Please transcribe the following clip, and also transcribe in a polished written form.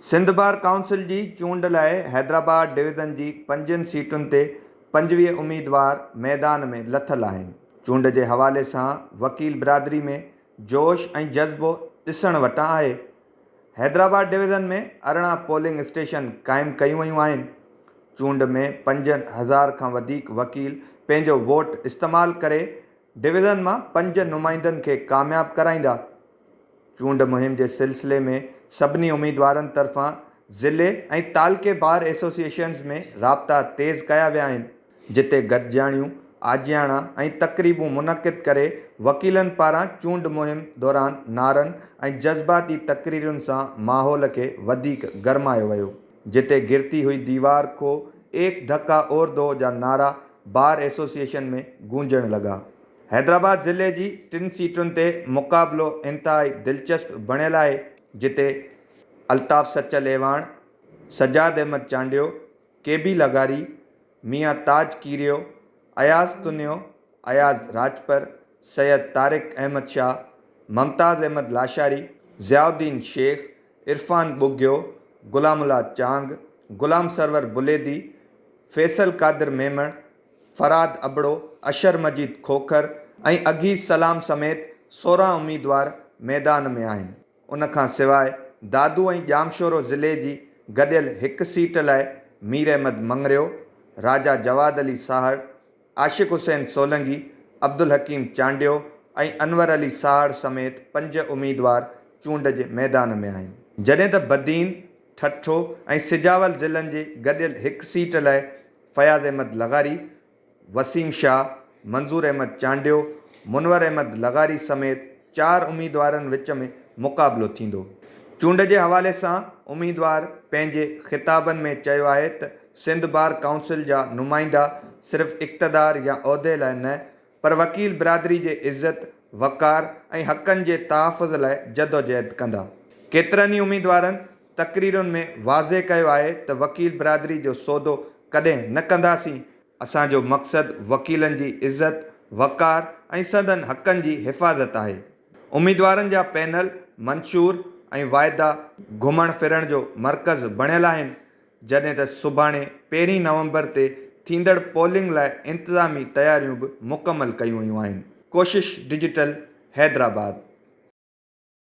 Sindh bar council جي چونڊ لاء حيدرآباد ڊويزن جي پنجن سيٽن تي 25 اميدوار ميدان ۾ لٿل آهن. چونڊ جي حوالي سان وڪيل برادري ۾ جوش ۽ جذبو ڏسڻ وٽان آهي. حيدرآباد ڊويزن ۾ 18 پولنگ اسٽيشن قائم ڪيون ويون آهن. چونڊ ۾ 5000 کان وڌيڪ وڪيل پنهنجو ووٽ استعمال ڪري ڊويزن مان پنج نمائندن کي ڪامياب ڪرائيندا. چونڊ مهم جي سلسلي ۾ سڀني اميدوارن طرفان ضلعي ۽ تعلقي بار ايسوسيئيشنز ۾ رابطا تيز ڪيا ويا آهن، جتي گڏجاڻيون، آجياڻا ۽ تقريبون منعقد ڪري وڪيلن پاران چونڊ مهم دوران نعرن ۽ جذباتي تقريرن سان ماحول کي وڌيڪ گرمايو ويو، جتي گرتي هئي ديوار کو ايڪ ڌڪا اور دو جا نعرا بار ايسوسيئيشن ۾ گونجڻ لڳا. حيدرآباد ضلعي جي ٽن سيٽن تي مقابلو انتهائي دلچسپ بڻيل آهي، جتي الطاف سچل اعواڻ، سجاد احمد چانڊيو، ڪي بي لغاري، ميان تاج ڪيريو، اياز تنيو، اياز راڄپر، سيد طارق احمد شاهه، ممتاز احمد لاشاري، ضياء الدين شيخ، عرفان ٻگهيو، غلام الله چانگ، غلام سرور بليدي، فيصل قادر ميمڻ، فرهاد ابڙو، اشهر مجيد کوکر ۽ اگهيس سلام سميت 16 اميدوار ميدان ۾ آهن. ان کان سواء دادو ۽ ڄامشورو ضلعي جي گڏيل هڪ سيٽ لاء مير احمد مڱريو، راجا جواد علي ساهڙ، عاشق حسين سولنگي، عبدالحڪيم چانڊيو ۽ انور علي ساهڙ سميت پنج اميدوار چونڊ جي ميدان ۾ آهن. جڏهن ته بدين، ٺٽو ۽ سجاول ضلعن جي گڏيل هڪ سيٽ لاء فياض احمد لغاري، وسيم شاهه، منظور احمد چانڊيو، منور احمد لغاري سميت چار اميدوارن وچ ۾ مقابلو ٿيندو. چونڊ جي حوالي سان اميدوار پنهنجي خطابن ۾ چيو آهي ته سنڌ بار ڪائونسل جا نمائندا صرف اقتدار يا عهدي لاء نه پر وڪيل برادري جي عزت، وقار ۽ حقن جي تحفظ لاء جدوجهد ڪندا. ڪيترن ئي اميدوارن تقريرن ۾ واضح ڪيو آهي ته وڪيل برادري جو سودو ڪڏهن نه ڪنداسين، اسان جو مقصد وڪيلن جي عزت، وقار ۽ سندن حقن جي حفاظت آهي. اميدوارن جا پينل، منشور ۽ واعدا گهمڻ ڦرڻ جو مرڪز بڻيل آهن، جڏهن ته سڀاڻي پهرين نومبر تي ٿيندڙ پولنگ لاء انتظامي تياريون به مڪمل ڪيون ويون آهن. ڪوشش ڊجيٽل حيدرآباد.